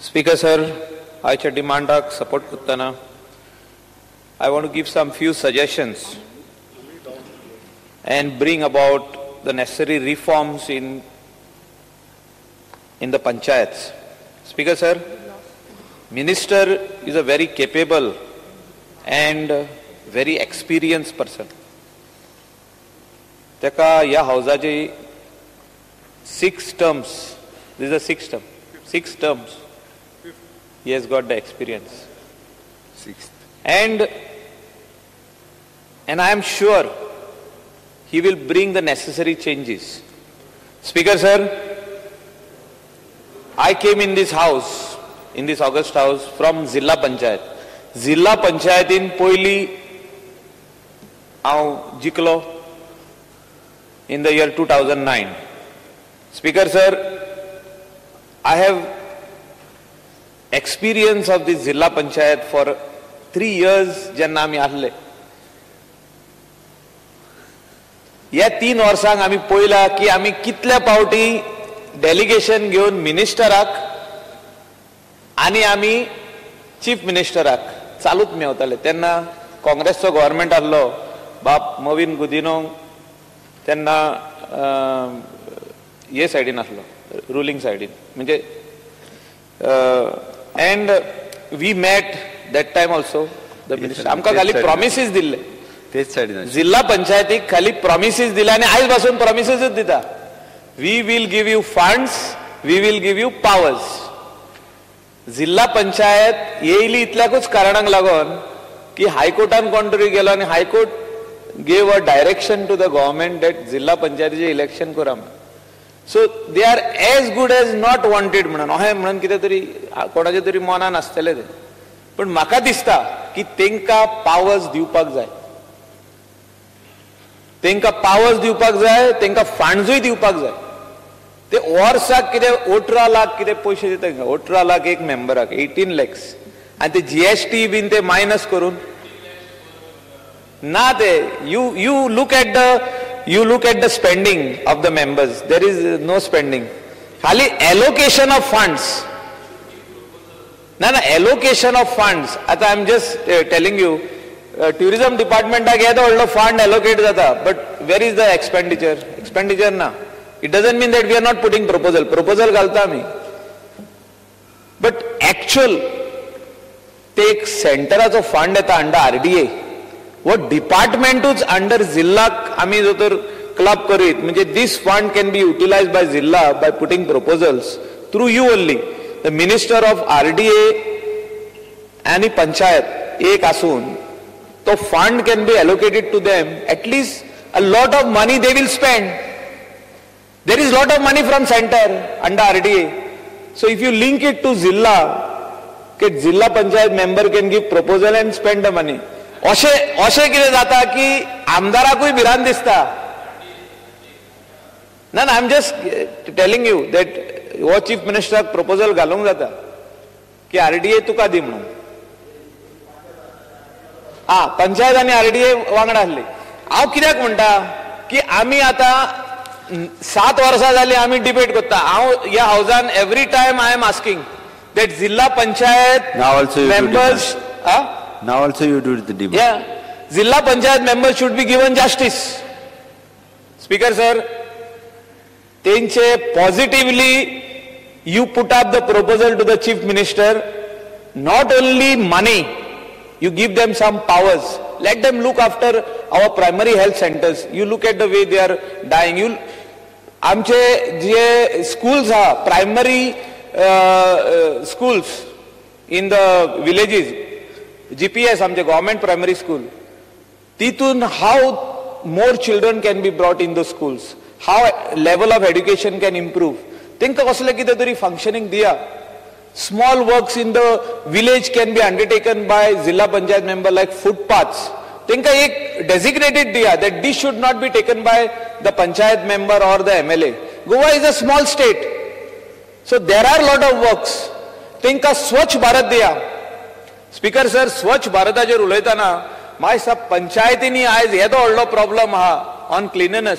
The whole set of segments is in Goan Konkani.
Speaker sir, आयच्या डिमांडाक सपोर्ट करतना I want to give some few suggestions and bring about the necessary reforms in the panchayats. Speaker sir, minister is a very capable and very experienced person. तेका ह्या हावजाची 6 terms, this is a 6 term, 6 terms he has got the experience. Sixth. And I am sure he will bring the necessary changes. Speaker sir, I came in this house, in this august house, from Zilla Panchayat. Zilla Panchayatin poyli हांव जिखलो in the year 2009. Speaker sir, I have experience of this Zilla Panchayat for 3 years जेन्ना आमी आसले. ह्या 3 वर्सांक आमी पळयला की आमी कितल्या पावटी डेलिगेशन घेवन मिनिस्टराक आनी आमी चीफ मिनिस्टराक चालूच मेवताले. तेन्ना काँग्रेसचो गव्हर्मेंट आसलो, बाप मवीन गुदिनो तेन्ना हे सायडीन आसलो, रुलींग सायडीन, म्हणजे and we met that time also the minister. आमकां खाली प्रॉमिसीस दिल्ले, तेच सायडीन जिल्हा पंचायतीक खाली प्रॉमिसीस दिले आनी आयज पासून प्रॉमिसीसूच दिता. We will give you funds, we will give you powers. Zilla panchayat येयली इतल्याकूच कारणाक लागून की हायकोर्टान कोण तरी गेलो आनी high court gave a direction to the government that जिल्हा पंचायतीचें इलेक्शन करा म्हणून. So they are as good as not wanted म्हणून अशें म्हणून कितें तरी कोणाच्या तरी मनान आसतलें तें. पण म्हाका दिसता की तांकां पावर्स दिवपाक जाय, तांकां पावर्स दिवपाक जाय, तांकां फंड्सूय दिवपाक जाय. ते वर्साक कितें 18 लाख कितें पयशे दिता, 18 लाख एक मेंबराक, 18 lakhs, आनी ते जीएसटी बीन ते मायनस करून ना ते you look at the, you look at the spending of the members, there is no spending. खाली एलोकेशन ऑफ फंड्स ना ना एलोकेशन ऑफ फंड्स. आतां I am just telling you, tourism डिपार्टमेंटाक येदो व्हडलो फंड एलोकेट जाता, but where is the expenditure? Expenditure ना. It doesn't mean that we are not putting proposal, proposal घालता आमी, बट एक्चुअल ते एक सेंटराचो फंड येता अंडर आरडीए, वो डिपार्टमेंटूच अंडर जिल्लाक आमी जर तर क्लब करीत म्हणजे this fund can be utilise by zilla by putting proposals through you only. The minister of RDA आनी पंचायत एक आसून तो fund can be allocated to them, at least a lot of money they will spend. There is lot of money from centre under RDA. So if you link it to zilla, की zilla panchayat member can give proposal and spend the money. अशें अशें कितें जाता की आमदाराकूय भिरांत दिसता. ना ना, I am just telling you that हो चीफ मिनिस्टराक प्रपोजल घालूंक जाता की आरडीए तुका दी म्हणून. हा, पंचायत आनी आरडीए वांगडा आसली. हांव कित्याक म्हणटा की आमी आतां 7 वर्सां जालीं आमी डिबेट करता. हांव ह्या हावजान every time I am asking that zilla panchayat members, Now also you do the debate. Yeah. Zilla Panchayat members should be given justice. Speaker sir, tenche positively you put up the proposal to the Chief Minister, not only money, you give them some powers. Let them look after our primary health centers. You look at the way they are dying. You, आमचे जे schools हा, primary schools in the villages, GPS आमचे गव्हर्मेंट प्रायमरी स्कूल, तितून how more children can be brought in the schools, how level of education can improve, तांकां कसलें कितें तरी फंक्शनींग दिया. Small works in the village can be undertaken by zilla panchayat member like footpaths. तांकां एक डेजिग्नेटेड दिया that this should not be taken by the panchayat member or the MLA. Goa is a small state, so there are lot of works. तांकां स्वच्छ भारत दिया. स्पीकर सर, स्वच्छ भारताचेर उलयतना म्हाका दिसता पंचायतींनी आयज येदो व्हडलो प्रॉब्लम आहा ऑन क्लिननेस.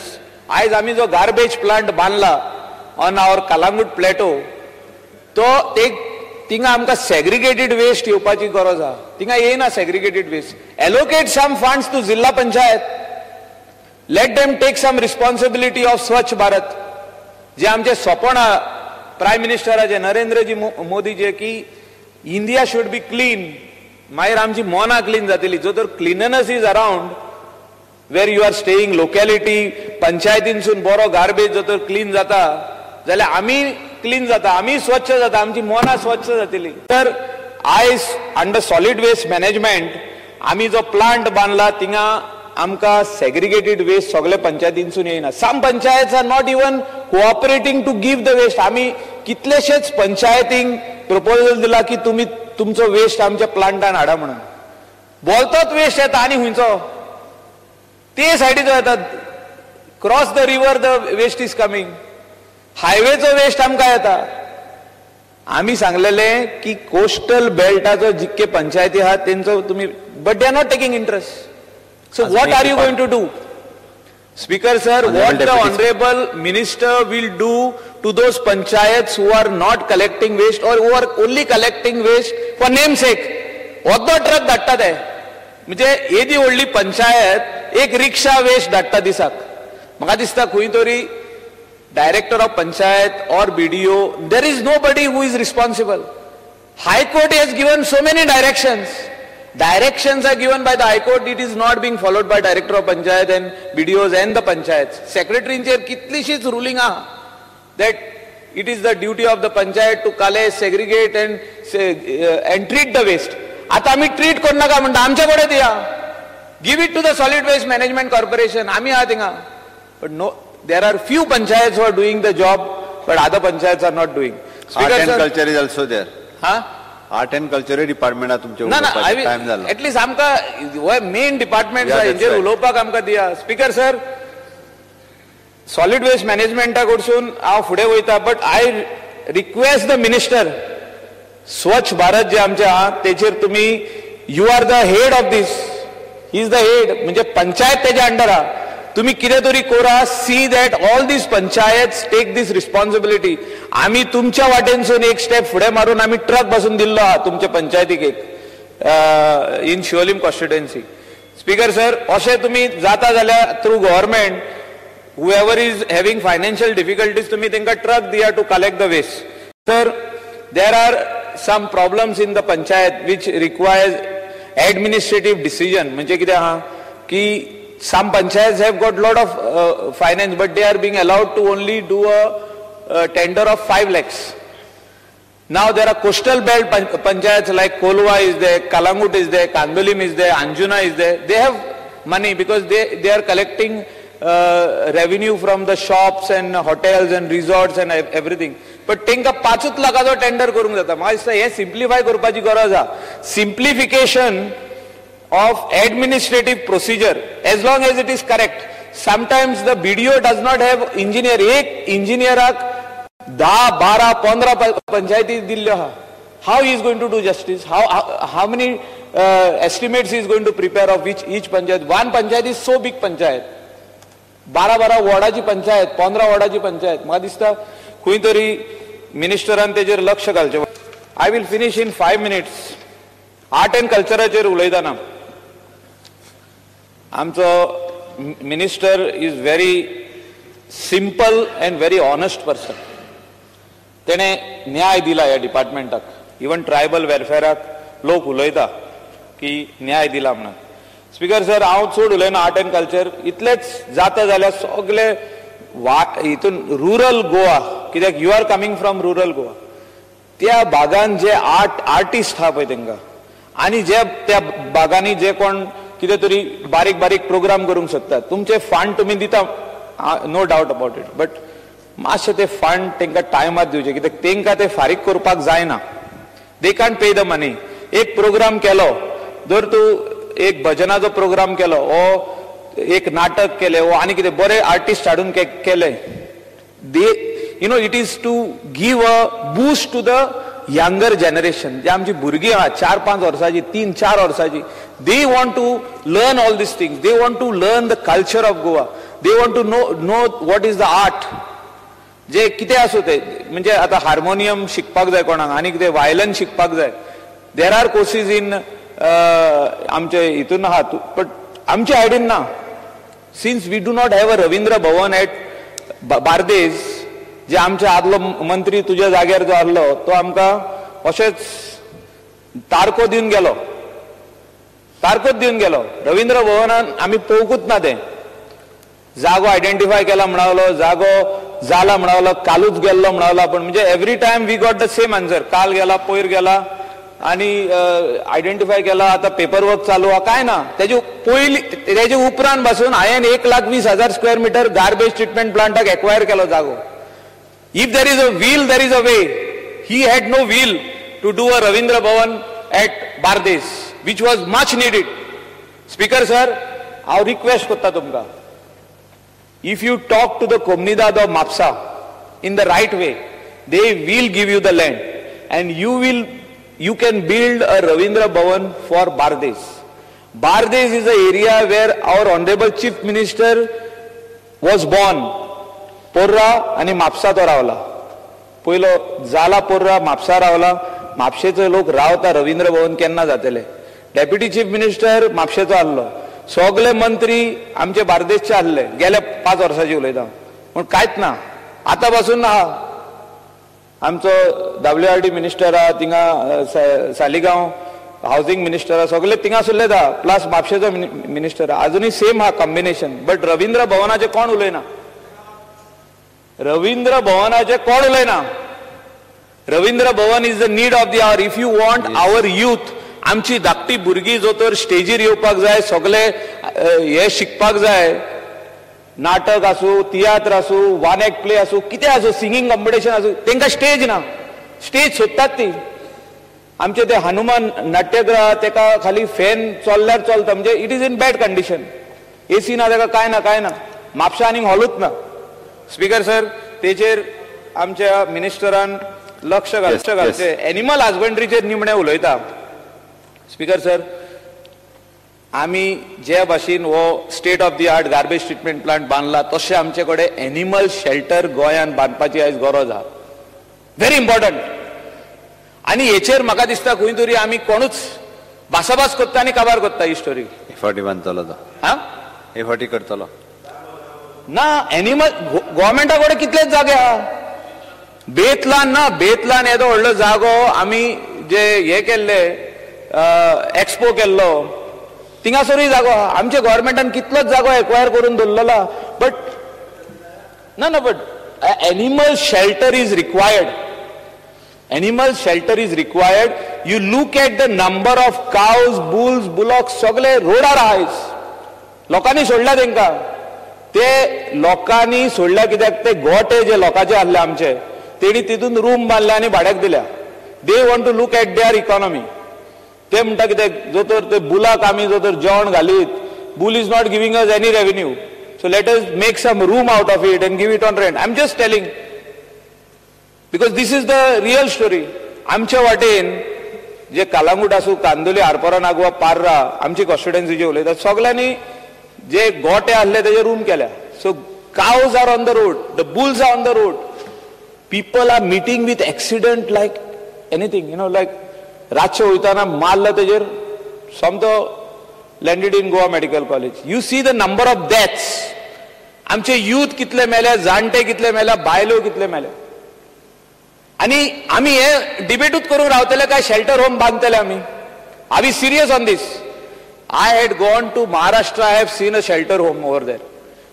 आयज आमी जो गार्बेज प्लांट बांदला ऑन our Calangute plateau, तो एक थिंगा आमकां सेग्रिगेटेड वेस्ट येवपाची गरज आहा. थिंगा येयना segregated waste. Allocate some funds to Zilla Panchayat, let them take some responsibility of Swachh Bharat. जे आमचे सपन आहा प्रायम मिनिस्टराचे नरेंद्रजी मोदीचे की इंडिया should be clean, मागीर आमची मनां क्लीन जातली. जो तर cleanliness is around where you are staying, locality पंचायतीनसून बरो गार्बेज जो तर क्लीन जाता जाल्यार आमी क्लीन जाता, आमी स्वच्छ जाता, आमची मनां स्वच्छ जातली. तर आयज अंडर सॉलिड वेस्ट मॅनेजमेंट आमी जो प्लांट बांदला थिंगा आमकां सेग्रिगेटेड वेस्ट सगळे पंचायतीनसून येयना. Some panchayat are not even cooperating to give the waste. आमी कितलेशेच पंचायतींक प्रपोजल दिला की तुमी तुमचो वेस्ट आमच्या प्लांटान हाडा म्हणून. बोलतोच वेस्ट येता आनी खंयचो ते सायडीचो येता, cross the river the waste is coming, हायवेचो waste आमकां येता. आमी सांगलेले की कोस्टल बेल्टाचो जितके पंचायती आहात तेंचो तुमी, but they are not taking interest. So what are you going to do? Speaker sir, what the honourable minister will do to those panchayats who are not collecting waste or who are only collecting waste for name sake? अर्दो ट्रक धाडटा ते, म्हणजे येदी व्हडली पंचायत एक रिक्षा वेस्ट धाडटा दिसाक. म्हाका दिसता खंय तरी director of panchayat or BDO, there is nobody who is responsible. High Court has given so many directions. Directions are given by the High Court, it is not being followed by director of panchayat and BDOs and the panchayats. Secretary कितलीशीच ruling आहा that it is the duty of the panchayat to collect, segregate and treat the waste. आता आमी ट्रीट करनाका म्हणटा, आमचे कडेन दिया, give it to the solid waste management corporation, आमी आहा थिंगा. But no, there are few panchayats who are doing the job, but other panchayats are not doing. Art and culture is also there. हा, आर्ट अँड कल्चर डिपार्टमेंट तुमचे ना ना, एटलिस्ट आमकां मेन डिपार्टमेंट हेंचेर उलोवपाक आमकां दिया. स्पीकर सर, सॉलिड वेस्ट मॅनेजमेंटा कडसून हांव फुडें वयता, but I request the minister, Swachh Bharat जे आमचे आहा तेचेर तुमी, you are the head of this, he is the head, म्हणजे पंचायत तेच्या अंडर आहा. तुम्ही कितें तरी कोरा, see that all these panchayat take this responsibility. आमी तुमच्या वाटेनसून एक स्टेप फुडें मारून आमी ट्रक बसून दिल्लो आहा तुमच्या पंचायतीक एक in Siolim constituency. Speaker sir, अशें तुमी जाता जाल्यार through government, whoever is having financial difficulties, तुम्ही तेंकां ट्रक दिया to collect the waste. Sir, there are some problems in the panchayat which requires administrative decision. म्हणजे कितें आहा की some panchayats have got lot of finance, but they are being allowed to only do a tender of 5 lakhs. Now there are coastal belt panchayats like Kolwa is there, Kalangut is there, Kandolim is there, Anjuna is there. They have money because they are collecting revenue from the shops and hotels and resorts and everything. But तेंका 5 लाखाचो टेंडर करूंक जाता. म्हाका दिसता हें सिम्प्लिफाय करपाची गरज आहा. Simplification of administrative procedure, as long as it is correct. Sometimes the BDO does not have engineer. एक इंजिनियराक 10, 12, 15 पंचायती दिल्ल्यो आहा. How he is going to do justice? How many estimates he is going to prepare of which each panchayat? One panchayat is so big panchayat, 12-12 वॉर्डाची panchayat, 15 वॉर्डाची panchayat. म्हाका दिसता खंय तरी मिनिस्टरान तेजेर लक्ष घालचें. I will finish in 5 minutes. Art and कल्चराचेर उलयतना आमचो minister is very simple and very honest person. तेणें न्याय दिला ह्या डिपार्टमेंटाक. इवन ट्रायबल वेलफेराक लोक उलयता की न्याय दिला म्हणून. स्पीकर सर, हांव चड उलयना आर्ट अँड कल्चर, इतलेंच जाता जाल्यार सगळे हितून रुरल गोवा, कित्याक you are coming from rural Goa, त्या भागान जे आर्टिस्ट आहा पळय तेंकां आनी जे त्या भागांनी जे कोण कितें तरी बारीक बारीक प्रोग्राम करूंक सोदतात, तुमचे फंड तुमी दिता, no doubt about it, but मातशें ते फंड तेंकां टायमार दिवचे, कित्याक तेंकां ते फारीक करपाक जायना. They can't pay the money. एक प्रोग्राम केलो, जर तूं एक भजनाचो प्रोग्राम केलो वो एक नाटक केलें वो आनी कितें बरे आर्टिस्ट हाडून केले, they you know it is to give a boost to the younger generation. जे आमची भुरगीं आहा 4-5 वर्सांची, 3-4 वर्सांची, they want to learn all these things. They want to learn the culture of Goa. They want to know what is the art. जे कितें आसूं ते, म्हणजे आतां हार्मोनियम शिकपाक जाय कोणाक, आनी कितें वायलन शिकपाक जाय, there are courses in आमचे हितून आहा, बट आमचे आयडीन ना. Since we do not have a Ravindra Bhavan at Bardez, जे आमचे आदलो मंत्री तुज्या जाग्यार जो आहलो तो आमकां अशेंच तारको दिवन गेलो, तारकोच दिवन गेलो. रवींद्र भवनान आमी पळोवंकूच ना तें. जागो आयडेंटिफाय केला म्हणालो, जागो जाला म्हणालो, कालूच गेल्लो म्हणालो आपण, म्हणजे every time we got the same answer. काल गेला, पयर गेला आनी आयडेंटिफाय केला, आतां पेपर वर्क चालू आहा, काय ना. तेजे पयली तेजे उपरांत पासून हांवें 1,20,000 स्क्वेअर मिटर गार्बेज ट्रिटमेंट प्लांटाक एक्वायर केलो जागो. If there is a will, there is a way. He had no will to do a Ravindra Bhavan at Bardez, which was much needed. Speaker sir, हांव रिक्वेस्ट करता तुमकां, if you talk to the Comunidade of Mapusa in the right way, they will give you the land and you can build a Ravindra Bhavan for Bardez. Bardez is an area where our Honorable Chief Minister was born. Porra आनी म्हापसा तो रावला, पयलो जाला पोर्रा, म्हापसा रावला. म्हापशेचो लोक रावता, रवींद्र भवन केन्ना जातले. डेप्युटी चीफ मिनिस्टर म्हापशेचो आहलो, सगळे मंत्री आमचे बार्देसचे आहले, गेल्या 5 वर्सांची उलयता, पूण कांयच ना. आतां पासून आहा आमचो WRD minister आहा थिंगा, सालिगांव हावजींग मिनिस्टर आहा, सगळे थिंगा सुल्लेच आहा, प्लस म्हापशेचो मिनिस्टर आहा. अजुनूय सेम आहा कॉम्बिनेशन. बट रवींद्र भवनाचें कोण उलयना, रवींद्र भवनाचें कोण उलयना. Ravindra Bhavan is the need of the hour. If you want our youth, आमची धाकटी भुरगीं जो तर स्टेजीर येवपाक जाय, सगळे हे शिकपाक जाय, नाटक आसूं, तियात्र आसूं, वन एक्ट प्ले आसूं, कितें आसूं, सिंगींग कॉम्पिटिशन आसूं, तांकां स्टेज ना. स्टेज सोदतात ती. आमचे ते हनुमान नाट्यगृह तेका खाली फॅन चल्ल्यार चलता, म्हणजे it is in bad condition. AC ना तेका, कांय ना, कांय ना. म्हापशा आनीक हॉलूच ना. स्पीकर सर, तेचेर आमच्या मिनिस्टरान लक्ष घालचें. घालचें एनिमल हजबंड्रीचेर निमणें उलयता. स्पीकर सर, आमी जे भाशेन हो state of the art garbage treatment plant बांदला, तशें आमचे कडेन एनिमल शेल्टर गोंयांत बांदपाची आयज गरज आहा. Very important. आनी हेचेर म्हाका दिसता खंय तरी आमी कोणूच भासाभास करता आनी काबार करता ही स्टोरी. हे फावटी बांदतलो तो, हा, हे फावटी करतलो ना. एनिमल गोवोरमेंटा कडेन कितलेच जागे आहा. बेतलान ना, बेतलान येदो व्हडलो जागो आमी जे हे केल्ले, एक्सपो केल्लो, थिंगासरूय जागो आहा. आमच्या गोवोरमेंटान कितलोच जागो एक्वायर करून दवरलेलो. बट ना ना, but animal shelter is required. Animal shelter is required. You look at the number of cows, bulls, bullocks, सगळे रोडार आहाय. लोकांनी सोडल्या तेंकां, ते लोकांनी सोडल्या कित्याक, ते गोटे जे लोकांचे आहले आमचे, तेणी तितून रूम बांदले आनी भाड्याक दिल्या. They want to look at their economy. ते म्हणटा कित्याक, जो तर ते बुलाक आमी जो तर जेवण घालीत, bull is not giving us any revenue, so let us make some room out of it and give it on rent. I am just telling because this is the real story. आमच्या वाटेन जे कालांगूट आसूं, कांदोली, आरपोरा, नागवा, पार्रा, आमची कॉन्स्टिट्युएन्सी जे उलयतात, सगळ्यांनी जे गोटे आहले तेजे रूम केल्या. So cows are on the road, the bulls are on the road, people are meeting with accident like anything, you know, like रातचे वयताना मारलो तेजेर, सोमतो landed in Goa Medical College. You see the number of deaths. आमचे यूथ कितले मेल्या, जाणटे कितले मेल्या, बायलो कितले मेल्या. आनी आमी हे डिबेटूच करूंक रावतले काय शेल्टर होम बांदतले आमी? Are we serious on this? I had gone to Maharashtra, I have seen a shelter home over there.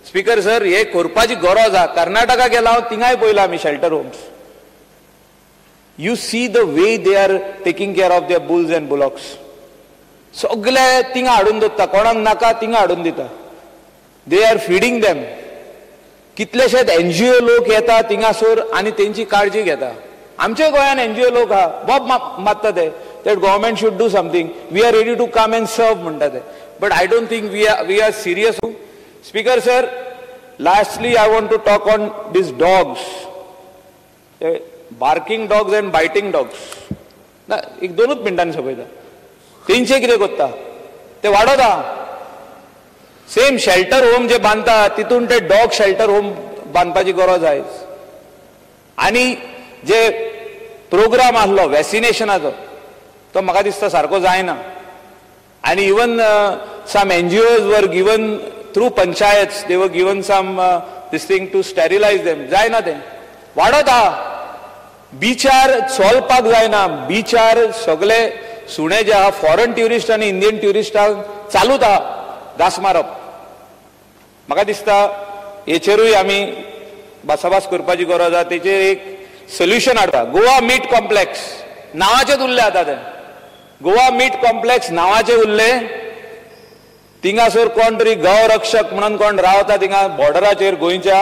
Speaker sir, हे करपाची गरज आहा. कर्नाटका गेला हांव, थिंगाय पळयला आमी shelter homes. You see the way they are taking care of their bulls and bullocks. सगळे थिंगा हाडून दवरता, कोणाक नाका थिंगा हाडून दिता. They are feeding them. कितलेशेच NGO लोक येता थिंगासर आनी तेंची काळजी घेता. आमच्या गोंयान NGO लोक आहा, बोब मारता ते, that government should do something, we are ready to come and serve म्हणटा ते. But I don't think we are serious. Speaker sir, lastly I want to talk on these dogs, barking dogs and biting dogs. ना, एक दोनूच मिनटांनी सोंपयता. तेंचे कितें करता ते वाडोवता. सेम शेल्टर होम जे बांदता तितून ते डॉग शेल्टर होम बांदपाची गरज आयज. आनी जे प्रोग्राम आसलो वॅक्सिनेशनाचो तो म्हाका दिसता सारको जायना. आनी even some NGOs were given through panchayats, they were given some this thing to sterilize them. जायना तें वाडत आहा. बिचार चलपाक जायना. बिचार सगळे सुणे जे आहा फॉरन ट्युरिस्ट आनी इंडियन ट्युरिस्टांक चालूच आहा घास मारप. म्हाका दिसता हेचेरूय आमी भासाभास करपाची गरज आहा. तेचेर एक सोल्युशन हाडपा. गोवा मीट कॉम्प्लेक्स नांवाचेच उरलें आतां तें. गोवा मीट कॉम्प्लेक्स नांवाचें उरलें. थिंगासर कोण तरी गौरक्षक म्हणून कोण रावता थिंगा बॉर्डराचेर गोंयच्या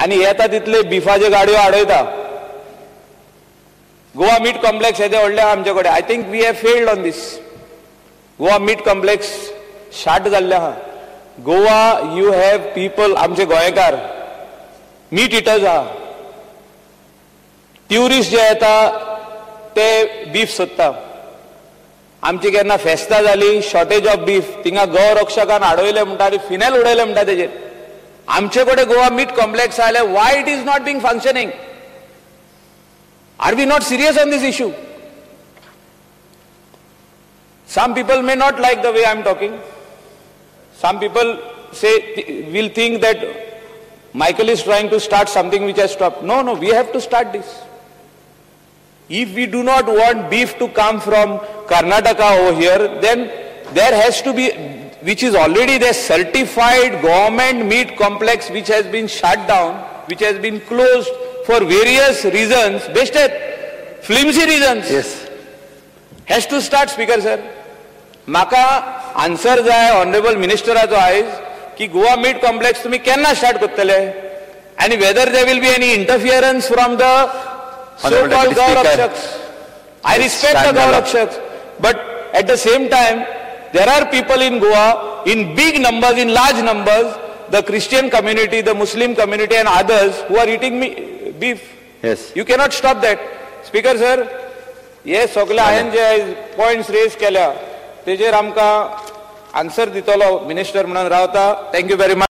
आनी येता तितले बिफाच्यो गाडयो आडयता. गोवा मीट कॉम्प्लेक्स येदें व्हडलें आहा आमचे कडेन. I think we have failed on this. Goa meat complex shut जाल्लें आहा. गोवा you have people, आमचे गोंयकार मीट इटर्स आहा. ट्युरिस्ट जे येता ते बीफ सोदता. आमची केन्ना फेस्तां जाली शॉर्टेज ऑफ बीफ, थिंगा गौरक्षकान आडयले म्हणटा आनी फिनेल उडयलें म्हणटा तेजेर. आमचे कडेन गोवा मीट कॉम्प्लेक्स आयले, why it is not being functioning? Are we not serious on this issue? Some people may not like the way I am talking. Some people say will think that Michael is trying to start something which has stopped. No, no, we have to start this. If we do not want beef to come from Karnataka over here, then there has to be, which is already the certified government meat complex which has been shut down, which has been closed for various reasons, based at flimsy reasons. Yes. Has to start, Speaker sir. Maka answer जाय honorable ministeraचो आयज की गोवा मीट कॉम्प्लेक्स तुम्ही केन्ना स्टार्ट करतले आनी whether there will be any interference from the so-called Gaurakshaks. I respect the Gaurakshaks, but at the same time, there are people in Goa, in big numbers, in large numbers, the Christian community, the Muslim community and others who are eating beef. Yes. You cannot stop that. Speaker sir, हे सगळे हांवें जे पॉयंट्स रेज केल्या तेजेर आमकां आन्सर दितलो मिनिस्टर म्हणून रावता. Thank you very much.